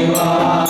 Dewa.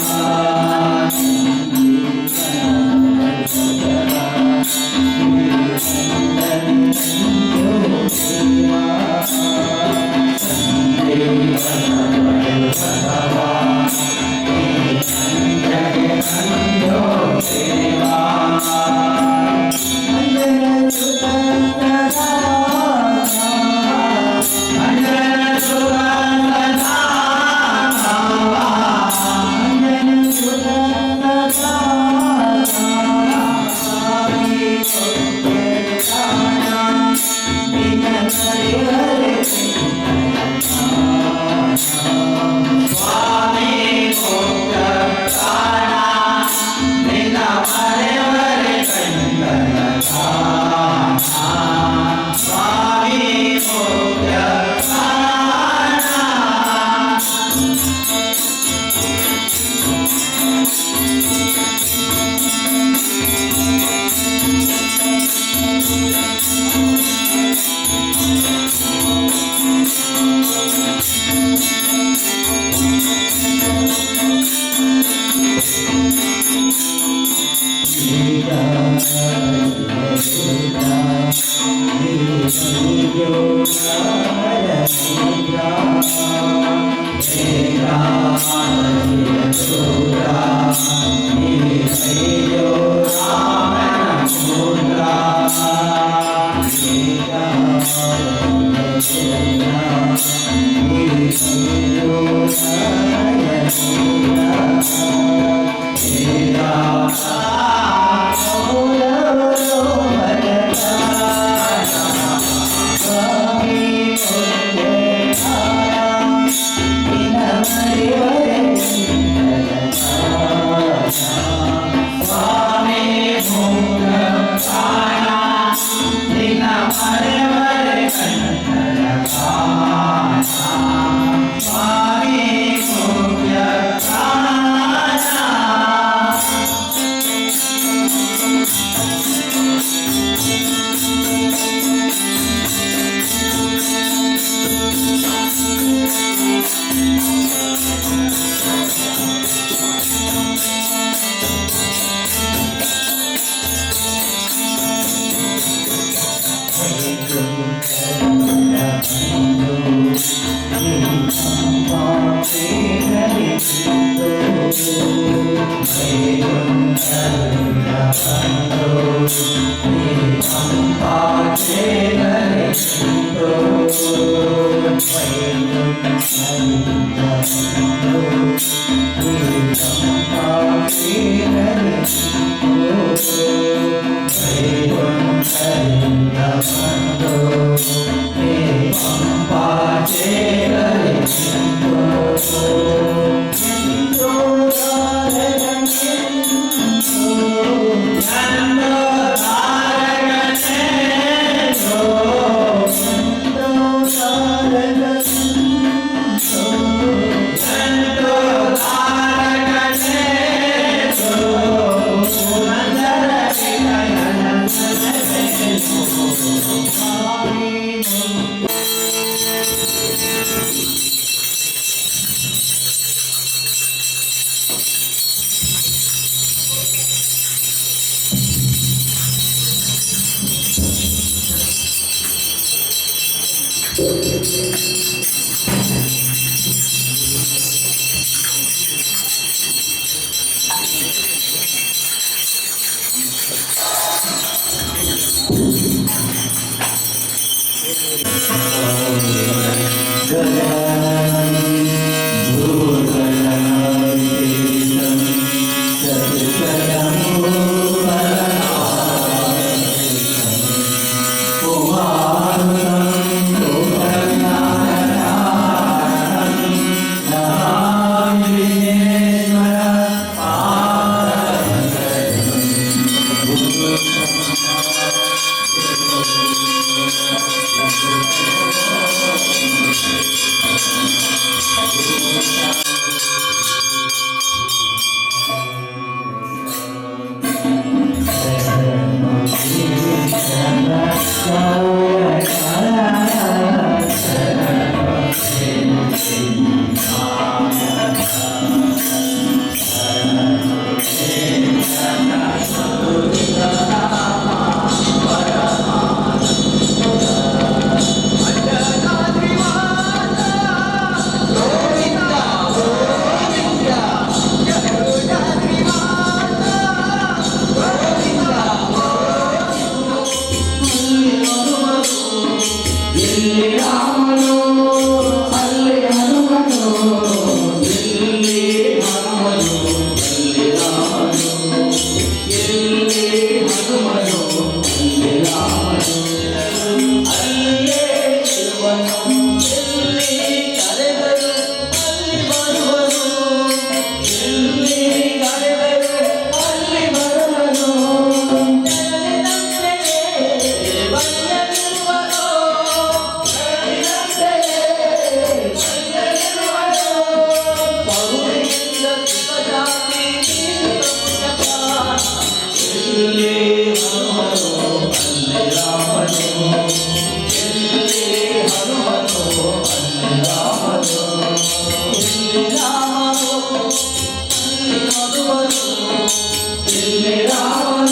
ಎಲ್ಲಿ ರಾಮನು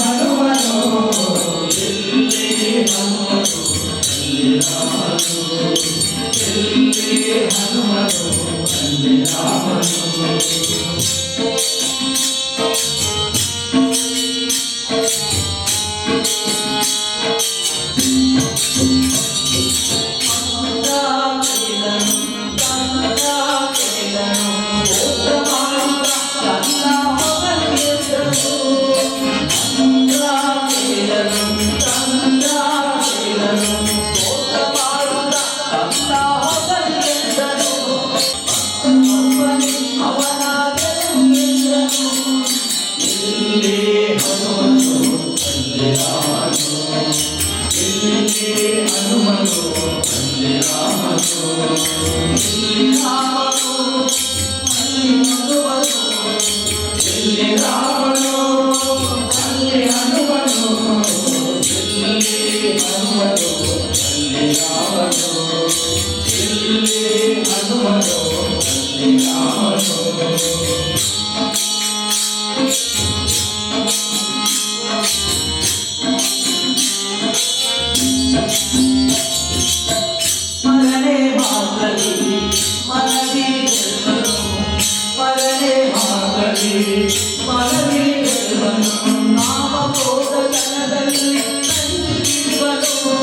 ಹನುಮನು, ಎಲ್ಲಿ ಹನುಮನು ಅಲ್ಲಿ ರಾಮನು, ಎಲ್ಲಿ ಹನುಮನು ಅಲ್ಲಿ ರಾಮನು. ಎಲ್ಲಿ ಹನುಮನು ಅಲ್ಲಿ ರಾಮನು, ಎಲ್ಲಿ ಹನುಮನು ಅಲ್ಲಿ ರಾಮನು, ಎಲ್ಲಿ ರಾಮನು ಅಲ್ಲಿ ಹನುಮನು, ಎಲ್ಲಿ ರಾಮನು ಅಲ್ಲಿ ಹನುಮನು, ಎಲ್ಲಿ ಹನುಮನು ಅಲ್ಲಿ ರಾಮನು, ಎಲ್ಲಿ ಹನುಮನು ಅಲ್ಲಿ ರಾಮನು. ಮರಣೆ ಮಾತ್ರದಿ ಮನದಿ ಗೆಲ್ವನು, ಮರಣೆ ಮಾತ್ರದಿ ಮನದಿ ಗೆಲ್ವನು, ನಾಮ ಕ್ರೋಧ ಕಣದಲ್ಲಿ ತಂದಿರುವನು,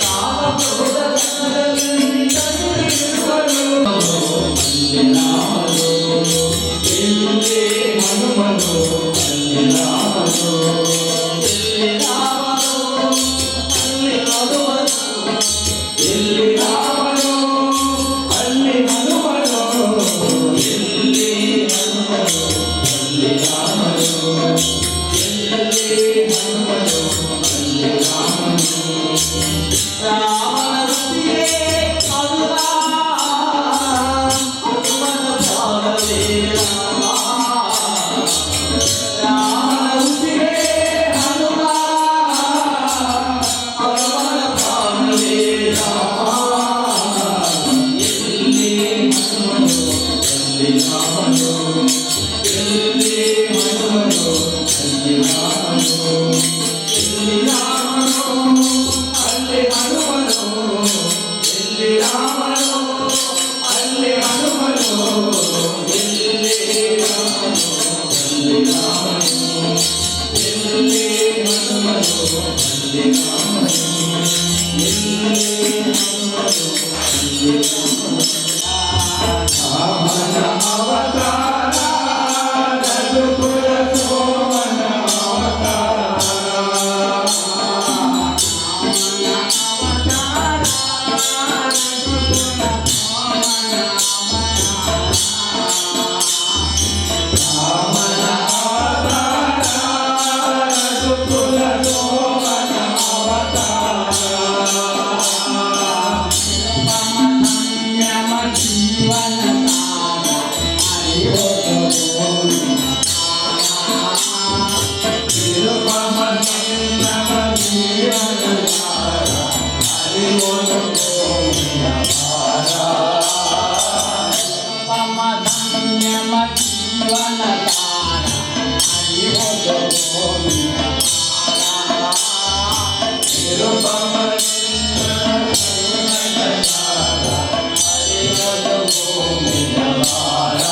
ನಾಮ ಕ್ರೋಧ ಕಣದಲ್ಲಿ ತಂದಿರುವನು. ಅಲ್ಲಿ ರಾಮನು, ಎಲ್ಲಿ ಹನುಮನು ಅಲ್ಲಿ ರಾಮನು, ಎಲ್ಲಿ ರಾಮನು ಅಲ್ಲಿ ಹನುಮನು, ಎಲ್ಲಿ ರಾಮನು ಅಲ್ಲಿ ಹನುಮನು, ಎಲ್ಲಿ ಹನುಮನು ಅಲ್ಲಿ ರಾಮನು, ಎಲ್ಲಿ ಹನುಮನು ಅಲ್ಲಿ ರಾಮನು. ರಾಮನ ರುಚಿಯೇ ಹನುಮ, ಹನುಮನ ಪ್ರಾಣವೇ ರಾಮ. ರಾಮನ ರುಚಿಯೇ ಹನುಮ, ಹನುಮನ ಪ್ರಾಣವೇ ರಾಮ. ಎಲ್ಲಿ ಹನುಮನು ಅಲ್ಲಿ ರಾಮನು, ಎಲ್ಲಿ ಹನುಮನು ಅಲ್ಲಿ ರಾಮನು, ಎಲ್ಲಿ ರಾಮನು ಅಲ್ಲಿ ಹನುಮನು, ಎಲ್ಲಿ ರಾಮನು ಅಲ್ಲಿ ಹನುಮನು, ಎಲ್ಲಿ ರಾಮನು ಅಲ್ಲಿ ರಾಮನು, ಎಲ್ಲಿ ಹನುಮನು ಅಲ್ಲಿ ರಾಮನು, ಎಲ್ಲಿ ಹನುಮನು ಅಲ್ಲಿ ರಾಮನು. ರಾಮನ ಅವತಾರ ರಘುಕುಲ ಸೋಮನ ಅವತಾರ, ರಾಮನ ಅವತಾರ ರಘುಕುಲ ಸೋಮನ ಅವತಾರ. ನಿರುಪಮ ಸಂಯಮ ಜೀವನ ತಾರ, ಹರಿವನು ಗೋವಿಂದ ಪಾರ. ನಿರುಪಮ ಸಂಯಮ ತಾರ, ಹರಿವನು ಗೋವಿಂದ ಪಾರ.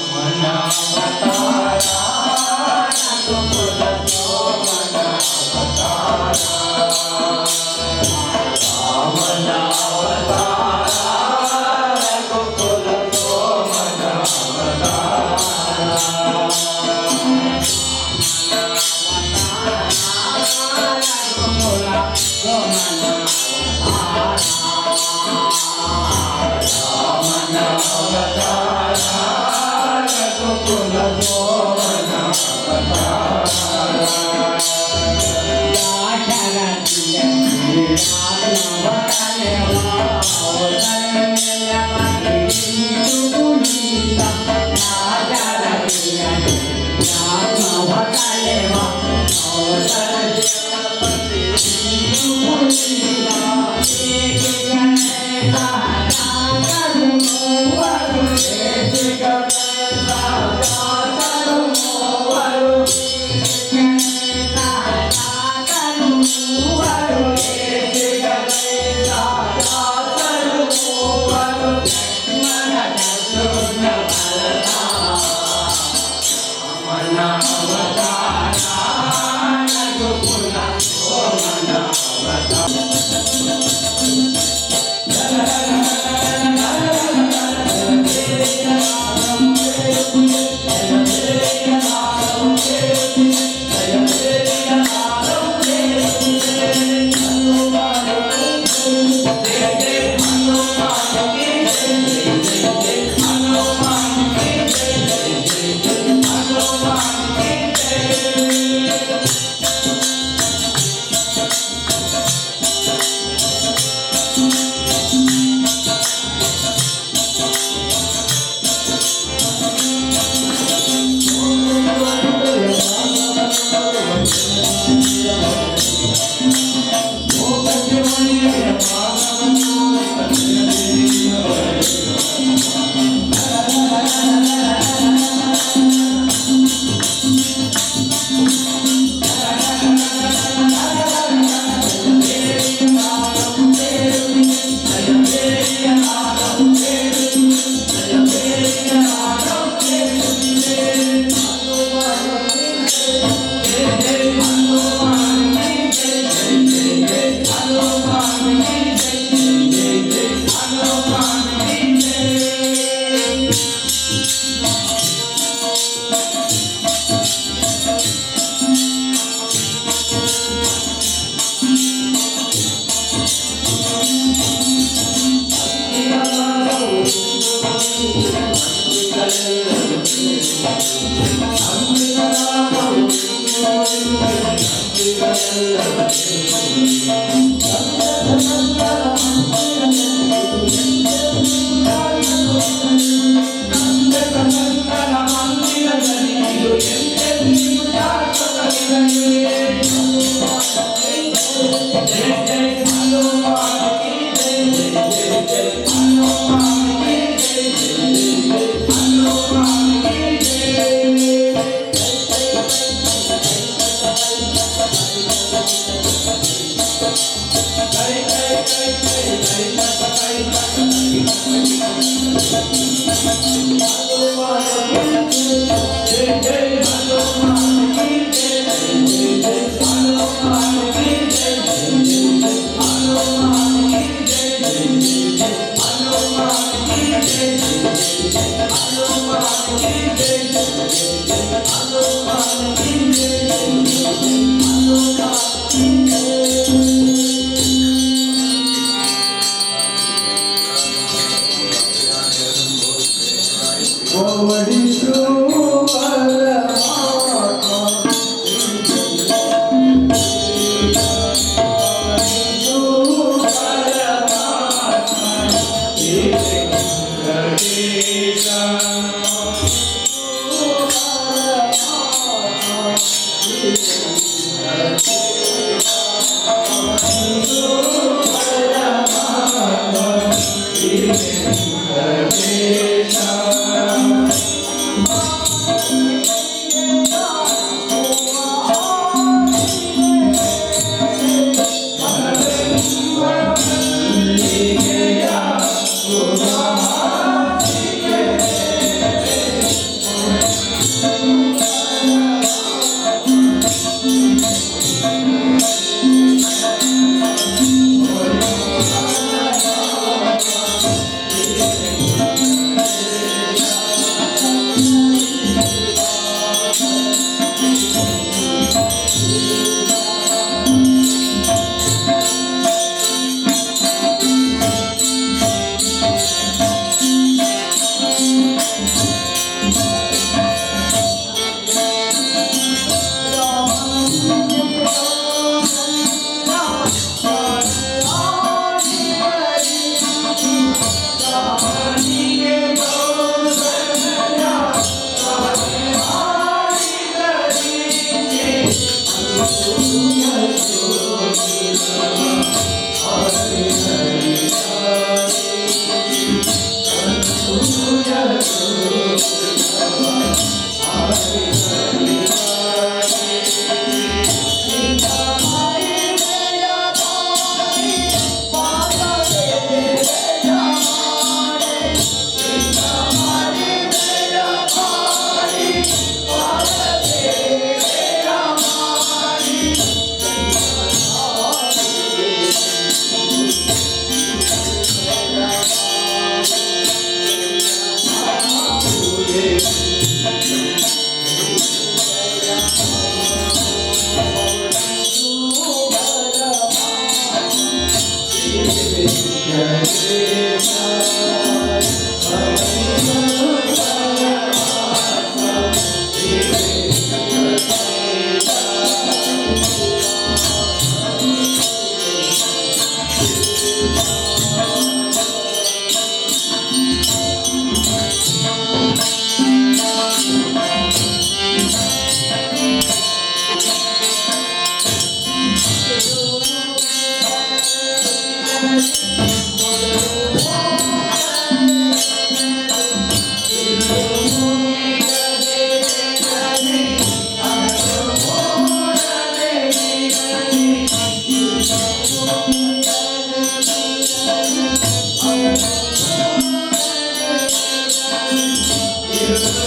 ರಾಮನ ಅವತಾರ ರಘುಕುಲ ಸೋಮನ ಅವತಾರ, ರಾಮನ ಅವತಾರ ರಘುಕುಲ ಸೋಮನ ಅವತಾರ. ರಾಮನ ಅವತಾರ ರಘುಕುಲ ಸೋಮನ ಅವತಾರ. Thank you.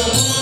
Thank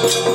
Thank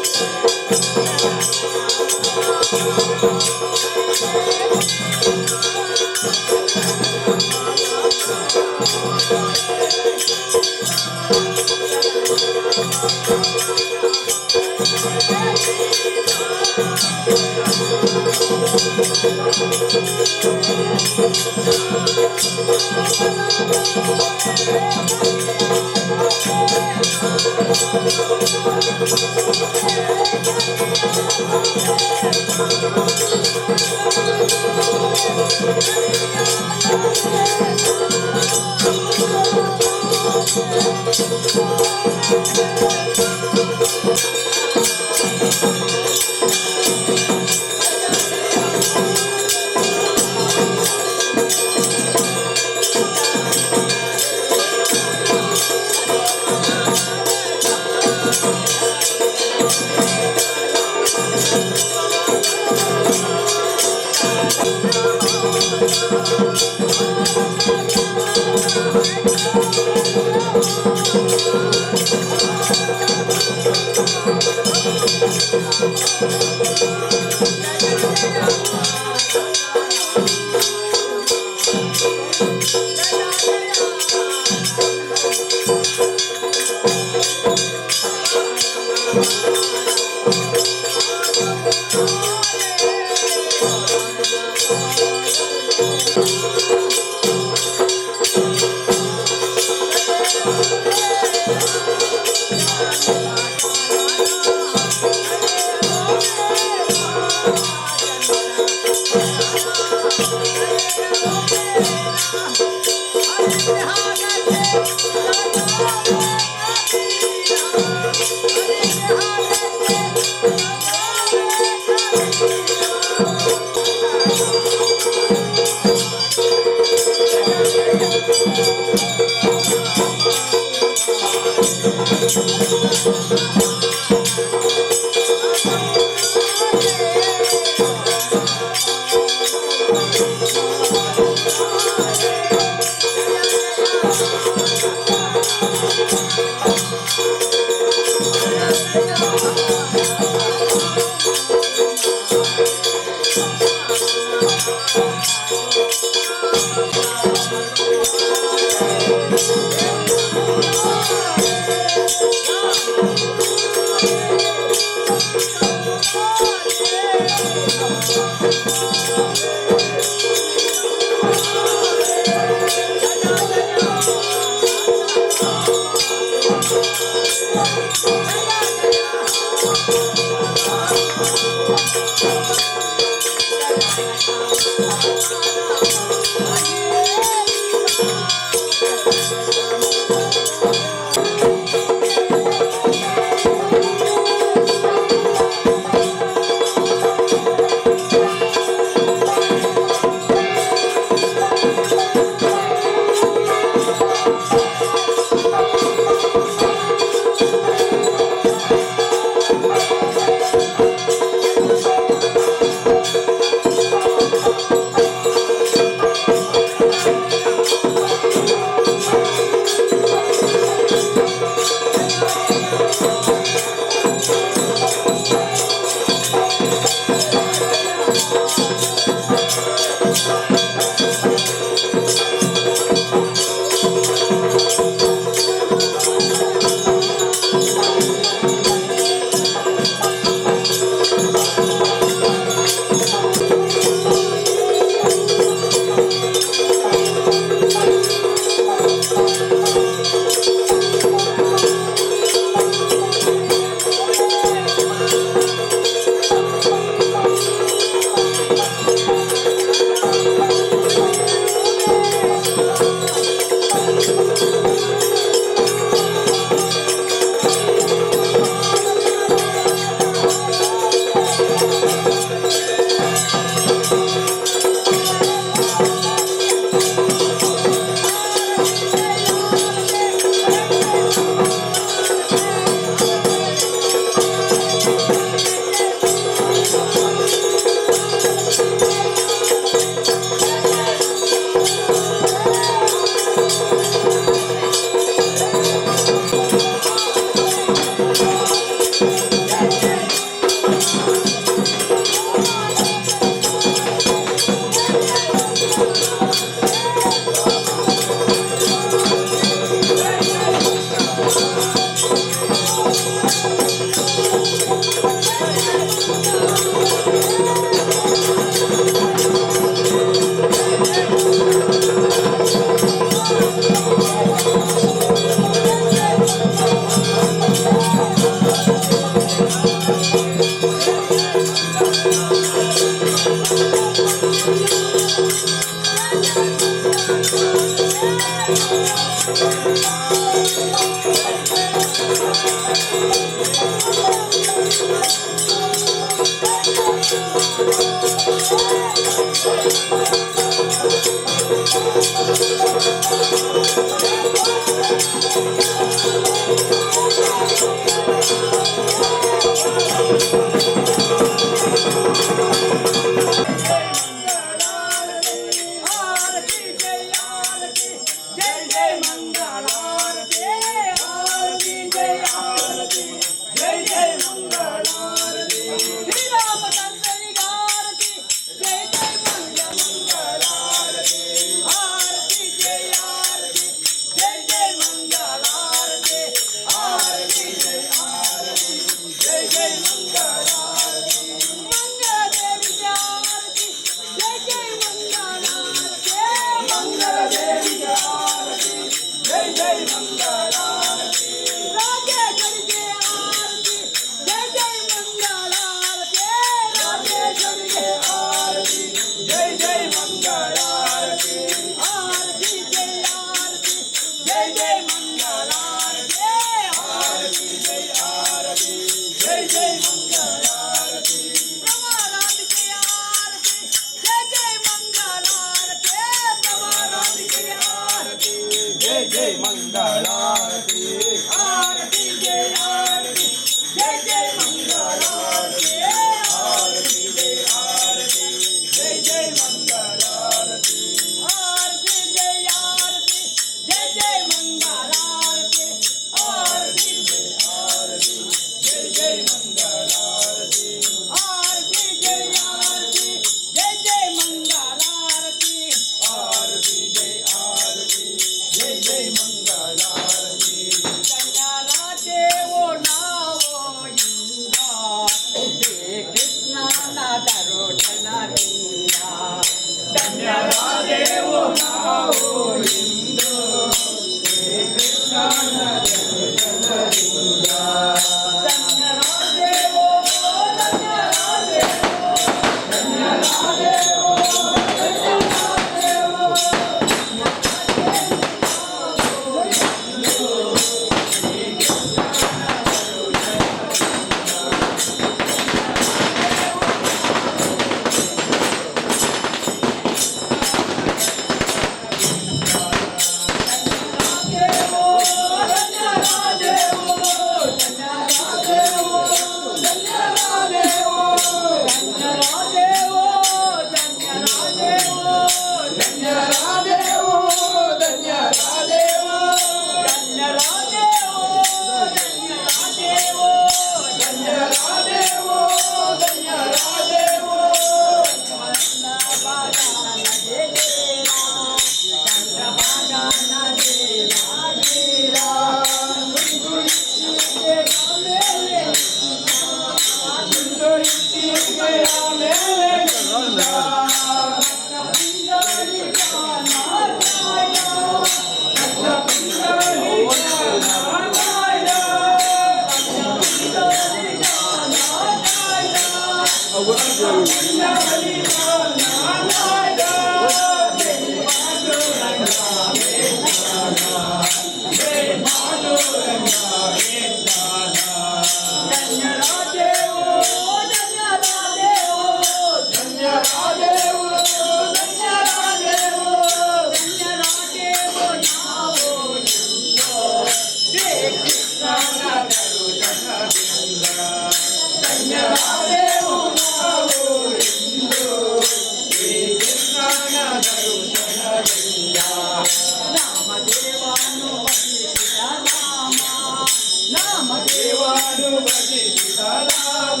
ಲಾಲ.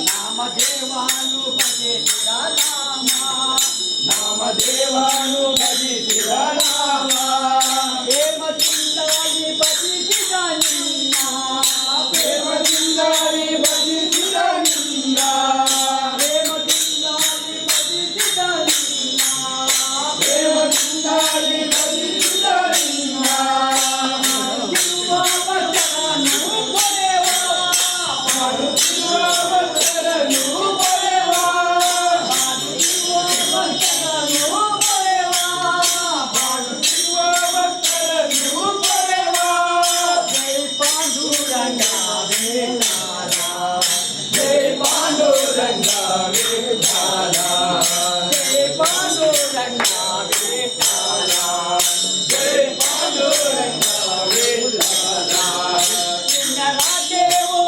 ನಾಮದೇವಾನು ಭಜಿಸಿದ ನಾಮ. ನಾಮದೇವಾನು ಭಜಿಸಿದ ನಾಮ. ಪ್ರೇಮದಿಂದಾಗಿ ಭಜಿಸಿದ ನಿನ್ನ. ಪ್ರೇಮದಿಂದಾಗಿ ಭಜಿಸಿದ ನಿನ್ನ. ಪ್ರೇಮದಿಂದಾಗಿ ಭಜಿಸಿದ ನಿನ್ನ. ಪ್ರೇಮದಿಂದಾಗಿ ಭಜಿಸಿದ ನಿನ್ನ. ಮಾಡುತ್ತಿರುವ ಭಕ್ತರನ್ನು ಪೊರೆವ. ಮಾಡುತ್ತಿರುವ ಭಕ್ತರನ್ನು ಪೊರೆವ. ಮಾಡುತ್ತಿರುವ ಭಕ್ತರನ್ನು ಪೊರೆವ. ಮಾಡುತ್ತಿರುವ ಭಕ್ತರನ್ನು ಪೊರೆವ. ಜೈ ಪಾಂಡುರಂಗ ವಿಠಲ. ಜೈ ಪಾಂಡುರಂಗ ವಿಠಲ. ಜೈ ಪಾಂಡುರಂಗ ವಿಠಲ. ಜೈ ಪಾಂಡುರಂಗ ವಿಠಲ. ಧನ್ಯರಾದೇವೋ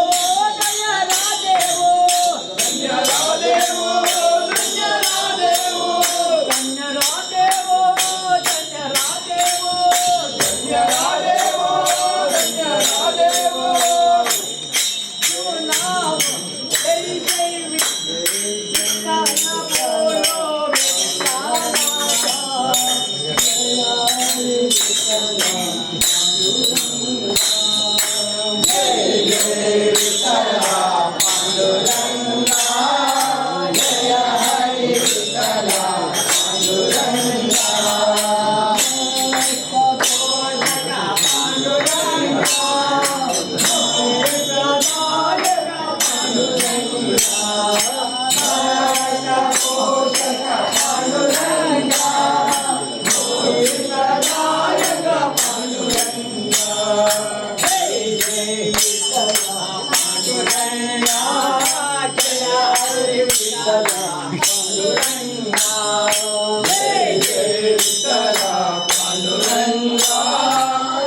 ಧನ್ಯರಾದೇವೋ. ಧನ್ಯರಾದೇವೋ ಧನ್ಯರಾದೇವೋ. ಧನ್ಯರಾದೇವೋ ಧನ್ಯರಾದೇವೋ. ಧನ್ಯರಾದೇವೋ ಧನ್ಯರಾದೇವೋ. ನಾವು ಜೈ ಜೈ ವಿಠಲ ಬೋಲೋ ವಿಠಲ. ಜೈ ಜೈ ವಿಠಲ ಪಾಂಡುರಂಗ. ಜಯ ಹರಿ ವಿಠಲ ಪಾಂಡುರಂಗ. ಪೋಷಕ ಪಾಂಡುರಂಗ, ಪ್ರದಾಯಕ ಪಾಂಡುರಂಗ. ಪೋಷಕ ಪಾಂಡುರಂಗ, ಪ್ರದಾಯಕ ಪಾಂಡುರಂಗ. ಜೈ ಜೈ ವಿಠಲ ಪಾಂಡುರಂಗ. ಜಯ ಹರಿ ವಿಠಲ ಪಾಂಡುರಂಗ. ಜೈ ಜೈ ವಿಠಲ ಪಾಂಡುರಂಗ.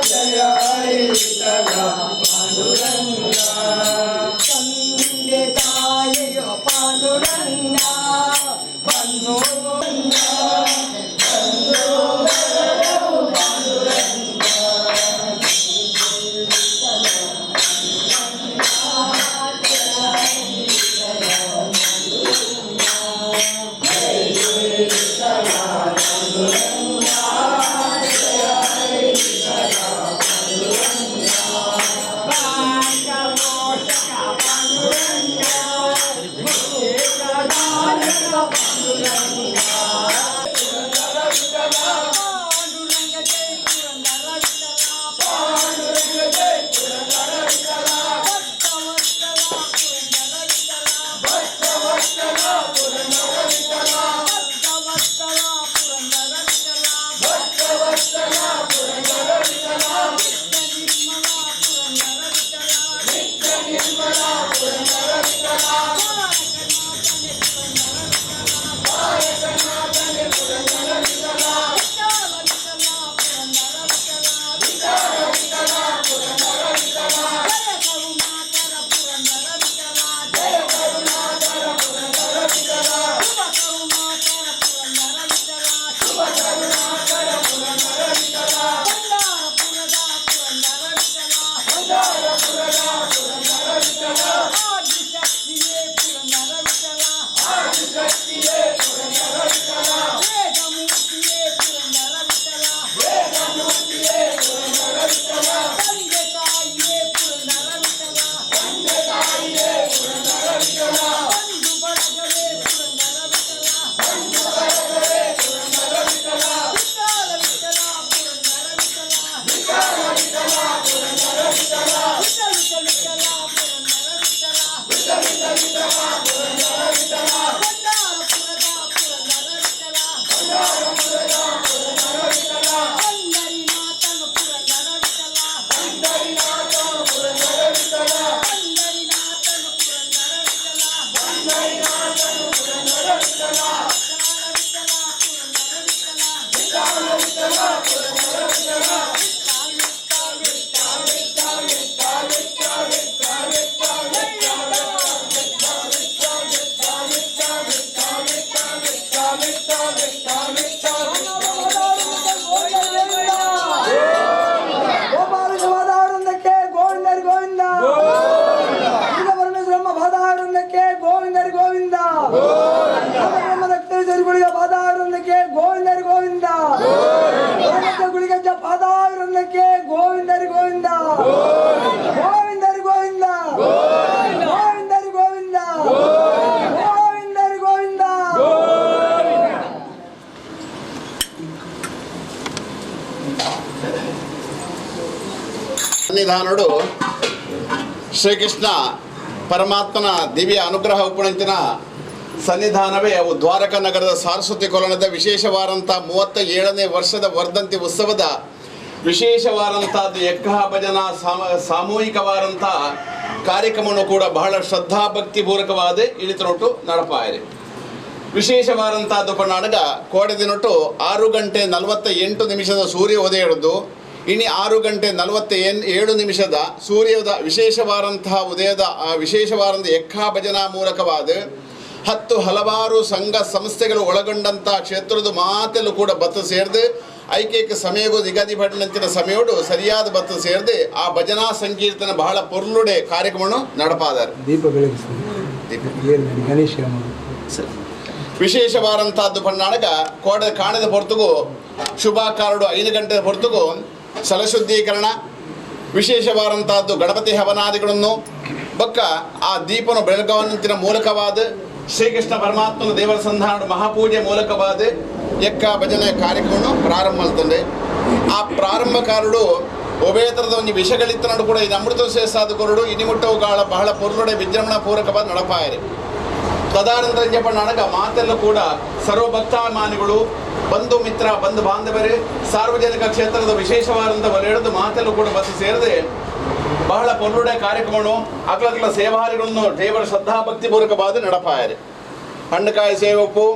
ಜಯ ಹರಿ ವಿಠಲ ಪಾಂಡುರಂಗ. ತಂದೆ ತಾಯಿಯೋ ಪಾಂಡುರಂಗ, ಬಂಧು ಪಾಂಡುರಂಗ. ಜೈ ಜೈ ವಿಠಲ ಪಾಂಡುರಂಗ. ಜಯ ಹರಿ ವಿಠಲ ಪಾಂಡುರಂಗ. ಪೋಷಕ ಪಾಂಡುರಂಗ, ಪ್ರದಾಯಕ ಪಾಂಡುರಂಗ. ಪುರಂದರ ವಿಠಲ. ಪಾಂಡುರಂಗ ಜೈ ಪುರಂದರ ವಿಠಲ. ಪಾಂಡುರಂಗ ಜೈ ಪುರಂದರ ವಿಠಲ. ಭಕ್ತವತ್ಸಲ ಪುರಂದರ ವಿಠಲ. ಭಕ್ತವತ್ಸಲ ಪುರಂದರ ವಿಠಲ. ಭಕ್ತವತ್ಸಲ ಪುರಂದರ ವಿಠಲ. ಭಕ್ತವತ್ಸಲ ಪುರಂದರ ವಿಠಲ. ನಿತ್ಯ ನಿರ್ಮಲ ಪುರಂದರ ವಿಠಲ. ನಿತ್ಯ ನಿರ್ಮಲ ಪುರಂದರ ವಿಠಲ. ತಾರಕನಾಥನೆ ಪುರಂದರ ವಿಠಲ. ತಾರಕನಾಥನೆ ಪುರಂದರ ವಿಠಲ. ವಿಠಲ ವಿಠಲ ಪುರಂದರ ವಿಠಲ. ವಿಠಲ ವಿಠಲ ಪುರಂದರ ವಿಠಲ. ಜಯ ಕರುಣಾಕರ ಪುರಂದರ ವಿಠಲ. ಜಯ ಕರುಣಾಕರ ಪುರಂದರ ವಿಠಲ. ಶುಭ ಕರುಣಾಕರ ಪುರಂದರ ವಿಠಲ. ಶುಭ ಕರುಣಾಕರ ಪುರಂದರ ವಿಠಲ. ಭಂಡಾರಪುರದ ಪುರಂದರ ವಿಠಲ. ಭಂಡಾರಪುರದ ಪುರಂದರ ವಿಠಲ. ಆದಿ ಗೋವಿಂದರಿ ಗೋವಿಂದ ಗೋವಿಂದರಿ ಗೋವಿಂದ ಗೋವಿಂದರಿ ಗೋವಿಂದ. ಸನ್ನಿಧಾನಡು ಶ್ರೀಕೃಷ್ಣ ಪರಮಾತ್ಮನ ದಿವ್ಯ ಅನುಗ್ರಹ ಉಪಣಂಚಿನ ಸನ್ನಿಧಾನವೇ ಅವು ದ್ವಾರಕಾ ನಗರದ ಸಾರಸ್ವತಿ ಕೊಲನದ ವಿಶೇಷವಾದಂಥ 37ನೇ ವರ್ಷದ ವರ್ಧಂತಿ ಉತ್ಸವದ ವಿಶೇಷವಾದಂಥದ್ದು ಎಕ್ಕಹ ಭಜನಾ ಸಾಮೂಹಿಕವಾದಂಥ ಕಾರ್ಯಕ್ರಮವನ್ನು ಕೂಡ ಬಹಳ ಶ್ರದ್ಧಾಭಕ್ತಿಪೂರ್ವಕವಾದ ಇಳಿತನೊಟ್ಟು ನಡಪಾಯಿರಿ. ವಿಶೇಷವಾದಂಥದ್ದು ಪಣ್ಣಾಡಗ ಕೋಡೆ ದಿನೊಟ್ಟು 6:48 ಸೂರ್ಯ ಉದಯದ್ದು ಇನ್ನು 6:47 ಸೂರ್ಯೋದ ವಿಶೇಷವಾದಂತಹ ಉದಯದ ವಿಶೇಷವಾದಂಥ ಎಕ್ಕಾ ಭಜನಾ ಮೂಲಕವಾದ 10 ಹಲವಾರು ಸಂಘ ಸಂಸ್ಥೆಗಳು ಒಳಗೊಂಡಂಥ ಕ್ಷೇತ್ರದ ಮಾತೆಲ್ಲೂ ಕೂಡ ಬತ್ತು ಸೇರಿದು ಐಕೈಕ ಸಮಯಗೂ ನಿಗದಿಪಟ್ಟಂತಿನ ಸಮಯೋಡು ಸರಿಯಾದ ಬತ್ತು ಸೇರಿದು ಆ ಭಜನಾ ಸಂಕೀರ್ತನೆ ಬಹಳ ಪೊರ್ಲುಡೆ ಕಾರ್ಯಕ್ರಮವನ್ನು ನಡಪಾದಾರೆ. ದೀಪ ಬೆಳಗಿಸಿ ಗಣೇಶ ವಿಶೇಷವಾದಂಥದ್ದು ಪಣ್ಣಾಡಗ ಕೋಡೆ ಕಾಣದ ಹೊರತುಗೂ ಶುಭಾಕಾರಡು 5 ಗಂಟೆ ಹೊರತುಗೂ ಸಲಶುದ್ಧೀಕರಣ ವಿಶೇಷವಾದಂಥದ್ದು ಗಣಪತಿ ಹವನಾದಿಗಳನ್ನು ಬಕ್ಕ ಆ ದೀಪನು ಬೆಳಗಾವನಂತಿನ ಮೂಲಕವಾದ ಶ್ರೀಕೃಷ್ಣ ಪರಮಾತ್ಮನ ದೇವರ ಸಂಧಾನ ಮಹಾಪೂಜೆ ಮೂಲಕವಾದ ಎಕ್ಕ ಭಜನೆ ಕಾರ್ಯಕ್ರಮವನ್ನು ಪ್ರಾರಂಭ ಮಾಡ್ತಂಡೆ. ಆ ಪ್ರಾರಂಭಕಾರರು ಉಭಯತರದ ಒಂದು ವಿಷಗಳಿತ್ತನಡು ಕೂಡ ಈ ಅಮೃತ ಸಾಧಕರು ಇನಿಮುಟ್ಟವುಗಳ ಬಹಳ ಪೊರ್ಲುಡೆ ವಿಜೃಂಭಣಾ ಪೂರಕವಾದ ನಡಪಾಯರಿ. ತದಾನಂತರ ಜಪಣ್ಣಾಡಗ ಮಾತೆಲ್ಲ ಕೂಡ ಸರ್ವಭಕ್ತಾಭಿಮಾನಿಗಳು ಬಂಧು ಮಿತ್ರ ಬಂಧು ಬಾಂಧವರೇ ಸಾರ್ವಜನಿಕ ಕ್ಷೇತ್ರದ ವಿಶೇಷವಾದಂಥ ವಲಯದ ಮಾತೆಲ್ಲೂ ಕೂಡ ಬಸ್ಸು ಸೇರದೆ ಬಹಳ ಪೊರ್ಲುಡೆ ಕಾರ್ಯಕ್ರಮವನ್ನು ಅಗ್ಲಗ್ಲ ಸೇವಾರಿಗಳನ್ನು ದೇವರ ಶ್ರದ್ಧಾಭಕ್ತಿಪೂರ್ವಕವಾದ ನಡಪಾಯರಿ. ಹಣ್ಣುಕಾಯಿ ಸೇವಪ್ಪು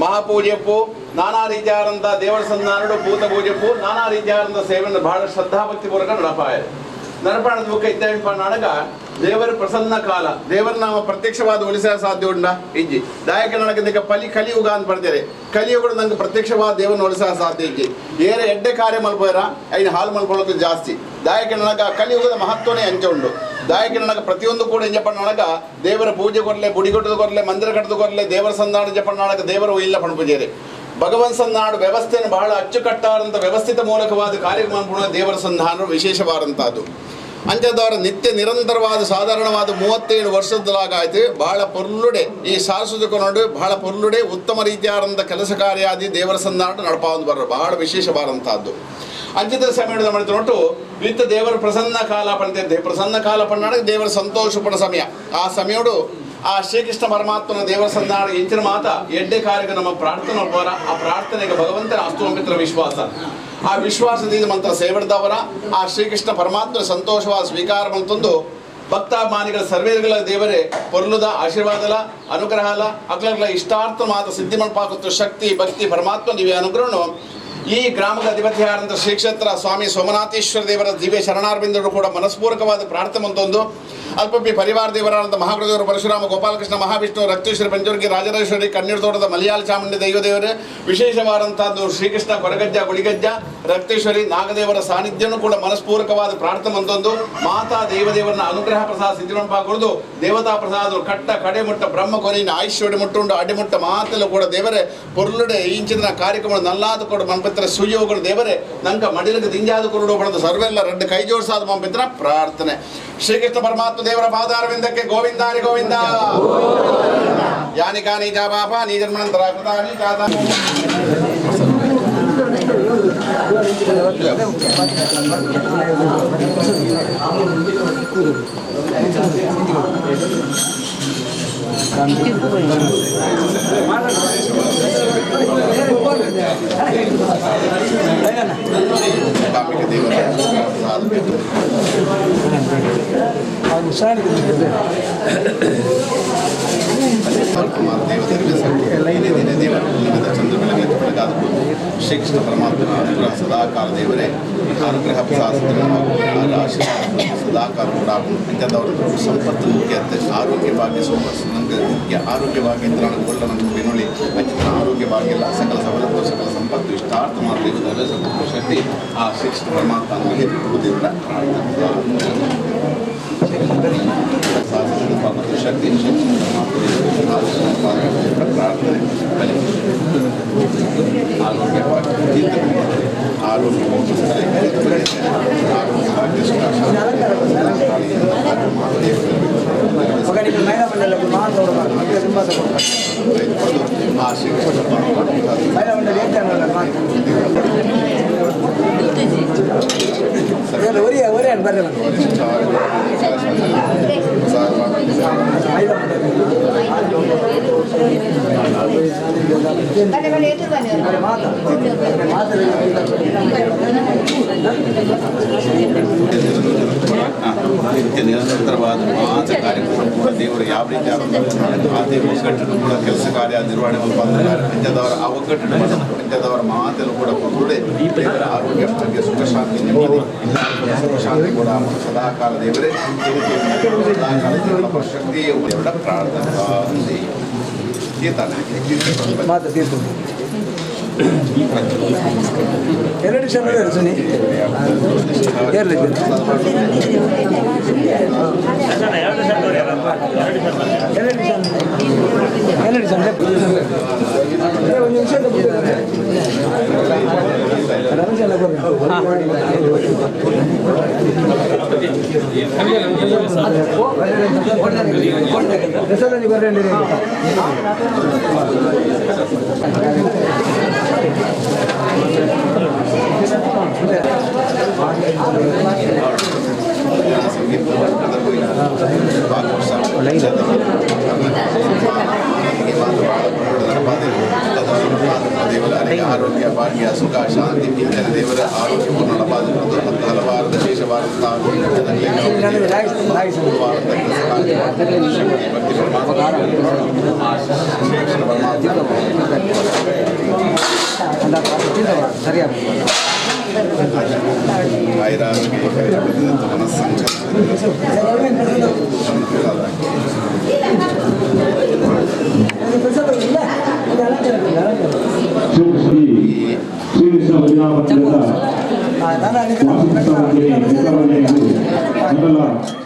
ಮಹಾಪೂಜೆಪ್ಪು ನಾನಾ ರೀತಿಯಾದಂಥ ದೇವರ ಸಂಧಾನಡು ಭೂತ ಪೂಜೆಪ್ಪು ನಾನಾ ರೀತಿಯಾದಂಥ ಸೇವೆಯನ್ನು ಬಹಳ ಶ್ರದ್ಧಾಭಕ್ತಿಪೂರ್ವಕ ನಡಪಾಯರಿ. ನಡಪಾಣದ ಮುಖ ಇತ್ಯಾದಿ ನಾಡಗ ದೇವರ ಪ್ರಸನ್ನ ಕಾಲ ದೇವರ ನಾಮ ಪ್ರತ್ಯಕ್ಷವಾದ ಒಲಿಸ ಸಾಧ್ಯ ಉಂಡ ಇಜ್ಜಿ ದಾಯಕ ನಡಕ ಪಲಿ ಕಲಿಯುಗ ಅಂತ ಪಡ್ತಾರೆ. ಕಲಿಯುಗಗಳು ನಂಗೆ ಪ್ರತ್ಯಕ್ಷವಾದ ದೇವರನ್ನ ಒಲಿಸ ಸಾಧ್ಯ ಇಜ್ಜಿ ಏರೆ ಎಡ್ಡೆ ಕಾರ್ಯ ಮಲ್ಪೋರ ಐನು ಹಾಲು ಮಲ್ಕೊಳ್ಳೋದು ಜಾಸ್ತಿ. ದಾಯಕ ನನಗ ಕಲಿಯುಗದ ಮಹತ್ವನೇ ಅಂಚೆ ಉಂಡು. ದಾಯಕ ನನಗ ಪ್ರತಿಯೊಂದು ಕೂಡ ಇಂಜಪ್ಪ ನನಗ ದೇವರ ಪೂಜೆ ಕೊರಲೆ ಬುಡಿಗೊಟ್ಟದ ಕೊರಲೆ ಮಂದಿರ ಕಟ್ಟದ ಕೊರಲೆ ದೇವರ ಸಂಧಾನ ಜಪ್ಪ ನಾಡಕ ದೇವರು ಇಲ್ಲ ಪಣಪೂಜೆರೆ ಭಗವನ್ ಸಂಧಾನ ವ್ಯವಸ್ಥೆಯನ್ನು ಬಹಳ ಅಚ್ಚುಕಟ್ಟಾದಂಥ ವ್ಯವಸ್ಥಿತ ಮೂಲಕವಾದ ಕಾರ್ಯಕ್ರಮ ದೇವರ ಸಂಧಾನ ವಿಶೇಷವಾದಂಥದ್ದು. ಅಂಚದವರ ನಿತ್ಯ ನಿರಂತರವಾದ ಸಾಧಾರಣವಾದ 37 ವರ್ಷದಲಾಗಾಯ್ತು ಬಹಳ ಪೊರ್ಲುಡೆ ಈ ಸಾರಸ್ವತ ನಡುವೆ ಬಹಳ ಪೊರ್ಲುಡೆ ಉತ್ತಮ ರೀತಿಯಾದಂಥ ಕೆಲಸ ಕಾರ್ಯಾದಿ ದೇವರ ಸಂಧಾನ ನಡಪಾವಂದು ಬರೋ ಬಹಳ ವಿಶೇಷವಾದಂಥದ್ದು. ಅಂಚಿತ ಸಮಯದ ಮಾಡಿದ ನೋಟು ನಿತ್ಯ ದೇವರ ಪ್ರಸನ್ನ ಕಾಲ ಪಂಡಿದ್ದೆ ಪ್ರಸನ್ನ ಕಾಲ ಪಣ್ಣಾಡ ದೇವರ ಸಂತೋಷ ಪಡ ಸಮಯ. ಆ ಸಮಯಡು ಆ ಶ್ರೀಕೃಷ್ಣ ಪರಮಾತ್ಮನ ದೇವರ ಸಂಧಾನ ಇಂಚಿನ ಮಾತ ಎಡ್ಡೆ ಕಾರ್ಯಕ್ಕೆ ನಮ್ಮ ಪ್ರಾರ್ಥನೆ ಹೋರ ಆ ಪ್ರಾರ್ಥನೆಗೆ ಭಗವಂತನ ಅಸ್ತುಮಿತ್ರ ವಿಶ್ವಾಸ ಆ ವಿಶ್ವಾಸದಿಂದ ಮಂತ್ರ ಸೇವಡ್ದವರ ಆ ಶ್ರೀಕೃಷ್ಣ ಪರಮಾತ್ಮನ ಸಂತೋಷವಾದ ಸ್ವೀಕಾರ ಮಂತಂದು ಭಕ್ತಾಭಿಮಾನಿಗಳ ಸರ್ವೇರ್ಗಳ ದೇವರೇ ಪೊರ್ಲುದ ಆಶೀರ್ವಾದಲ ಅನುಗ್ರಹಲ ಅಗ್ಲಗ್ಲ ಇಷ್ಟಾರ್ಥ ಮಾತ ಸಿದ್ಧಿ ಮಲ್ಪಾಕುತ್ತ ಶಕ್ತಿ ಭಕ್ತಿ ಪರಮಾತ್ಮ ದಿವ್ಯ ಅನುಗ್ರಹನು ಈ ಗ್ರಾಮದ ಅಧಿಪತಿಯಾದಂಥ ಶ್ರೀ ಕ್ಷೇತ್ರ ಸ್ವಾಮಿ ಸೋಮನಾಥೇಶ್ವರ ದೇವರ ದಿವ್ಯ ಶರಣಾರ್ಬಿಂದರು ಕೂಡ ಮನಸ್ಪೂರ್ವಕವಾದ ಪ್ರಾರ್ಥನೆ ಮಂತೊಂದು ಅಲ್ಪಪಿ ಪರಿವಾರ ದೇವರಾದಂಥ ಮಹಾಗುರುದೇವರು ಪರಶುರಾಮ ಗೋಪಾಲಕೃಷ್ಣ ಮಹಾವಿಷ್ಣು ರಕ್ತೇಶ್ವರಿ ಪಂಚೋರ್ಗಿ ರಾಜರಾಜೇಶ್ವರಿ ಕಣ್ಣೀರು ತೋಟದ ಮಲಯಾಳ ಚಾಮುಂಡಿ ದೈವದೇವರು ವಿಶೇಷವಾದಂಥದ್ದು ಶ್ರೀಕೃಷ್ಣ ಕೊರಗಜ್ಜ ಗುಳಿಗಜ್ಜ ರಕ್ತೇಶ್ವರಿ ನಾಗದೇವರ ಸಾನ್ನಿಧ್ಯನೂ ಕೂಡ ಮನಸ್ಪೂರ್ವಕವಾದ ಪ್ರಾರ್ಥನೆ ಮಂತೊಂದು ಮಾತಾ ದೇವದೇವರನ್ನ ಅನುಗ್ರಹ ಪ್ರಸಾದ ಸಿದ್ಧಿಮಂಪಾಕುರಿದು ದೇವತಾ ಪ್ರಸಾದ ಕಟ್ಟ ಕಡೆ ಮುಟ್ಟ ಬ್ರಹ್ಮ ಕೊರಿನ ಆಯುಷ್ಯೋಡಿ ಮುಟ್ಟುಂಡು ಅಡಿಮುಟ್ಟ ಮಾತೆಲ್ಲ ಕೂಡ ದೇವರೇ ಪೊರ್ಲುಡೆ ಇಂಚಿನ ಕಾರ್ಯಕ್ರಮ ನಲ್ಲಾದ ಕೂಡ ಮನ್ಪತ್ರ ಸುಯೋಗಗಳು ದೇವರೇ ನಂಕ ಮಡಿಲಕ್ಕೆ ದಿಂಜಾದ ಕುರುಡು ಬಣದ ಸರ್ವೆಲ್ಲ ಎರಡು ಕೈ ಜೋಡಿಸಾದ ಮಂಪಿತ್ರ ಪ್ರಾರ್ಥನೆ. ಶ್ರೀಕೃಷ್ಣ ಪರಮಾತ್ಮ ದೇವರ ಪಾದಾರವಿಂದಕ್ಕೆ ಗೋವಿಂದಾರಿ ಗೋವಿಂದ. ಯಾನಿ ಕಾನಿ ಜಾಬಾಪ ನೀ ಜನ್ಮನಂತರ ಕೃತಾನಿ ಜಾತ. ಶ್ರೀಕೃಷ್ಣ ಪರಮಾತ್ಮನ ಅನುಗ್ರಹ ಸದಾಕಾಲ ದೇವರೇ ಅನುಗ್ರಹ ಪ್ರಸಾದ ಆಶೀರ್ವಾದ ಸದಾಕಾಲ ಕೂಡ ಅಂಥದ್ದವರು ಸಂಪತ್ತು ಮುಖ್ಯ ಆರೋಗ್ಯ ಭಾಗ್ಯ ನಮಗೆ ಮುಖ್ಯ ಆರೋಗ್ಯ ಭಾಗ್ಯ ಇದ್ರೆ ನನಗೆ ಒಳ್ಳೆ ನಮಗೆ ಬೆನ್ನುಳಿ ಅಂಚಿನ ಆರೋಗ್ಯ ಭಾಗ್ಯ ಇಲ್ಲ ಸಕಲ ಸವಲತ್ತು ಸಕಲ ಸಂಪತ್ತು ಇಷ್ಟಾರ್ಥ ಮಾಡ್ತೀವಿ ಶಕ್ತಿ ಆ ಶ್ರೀಕೃಷ್ಣ ಪರಮಾತ್ಮ ನಮಗೆ ದೇವರ ಶಕ್ತಿ ಪ್ರಾರ್ಥನೆ ಆರೋಗ್ಯ ಆರೋಗ್ಯ ಆರೋಗ್ಯ ಭಾಗ್ಯ ಆ ಶ್ರೀಕೃಷ್ಣ ಒರಿಯ ಒರಿಯ ಬರ್ರಿ. ಮಾತಾ ಮಾತಾ. ನಿತ್ಯ ನಿರಂತರವಾದ ಮಾತ್ರ ಕಾರ್ಯಕ್ರಮ ಕೂಡ ದೇವರು ಯಾವ ರೀತಿ ಅದೇ ಒಗ್ಗಟ್ಟನ್ನು ಕೂಡ ಕೆಲಸ ಕಾರ್ಯ ನಿರ್ವಹಣೆ ಪಂಚದವರ ಆ ಒಗ್ಗಟ್ಟನ್ನು ಪಂಚದವರ ಮಾತೆಲ್ಲ ಕೂಡ ಕೊಡುವುದೇ ದೇವರ ಆರೋಗ್ಯ, ಭಾಗ್ಯ, ಸುಖ, ಶಾಂತಿ, ನೆಮ್ಮದಿ, ಸುಖ ಶಾಂತಿ ಕೂಡ ಸದಾಕಾಲ ದೇವರೇ ಸದಾಕಾಲ ದೇವರ ಶಕ್ತಿ ದೇವರ ಪ್ರಾರ್ಥನೆ ತೀರ್ಥಾನೆ. ಮಾತಾ ತೀರ್ಥ ಎರಡು ನಿಮಿಷ ಸುನಿ ಎರಡು. ಎರಡು ನಿಮಿಷ, ಎರಡು ನಿಮಿಷ, ಒಂದು ನಿಮಿಷ. ರಮೇಶ್ ಎಲ್ಲ ಹೆಸರಲ್ಲಿ ಬರ್ರಿ. ಆರೋಗ್ಯ, ಭಾಗ್ಯ, ಸುಖ, ಶಾಂತಿ ಇಂಚಿನ ದೇವರ ಆರೋಗ್ಯವನ್ನು ನಡಪಾದಿರುವುದು ಮತ್ತು ಹಲವಾರು ವಿಶೇಷವಾದಂತಹ ಶಕ್ತಿ, ಭಕ್ತಿ, ಪರಮಾತ್ಮ, ಶ್ರೀಕೃಷ್ಣ ಪರಮಾತ್ಮ. ಐರಾರೋಗ್ಯ ಶ್ರೀ ಶ್ರೀಕೃಷ್ಣ ಭಜನಾ ಮಂದಿರದ ವಾರ್ಷಿಕೋತ್ಸವಕ್ಕೆ ಮೊದಲ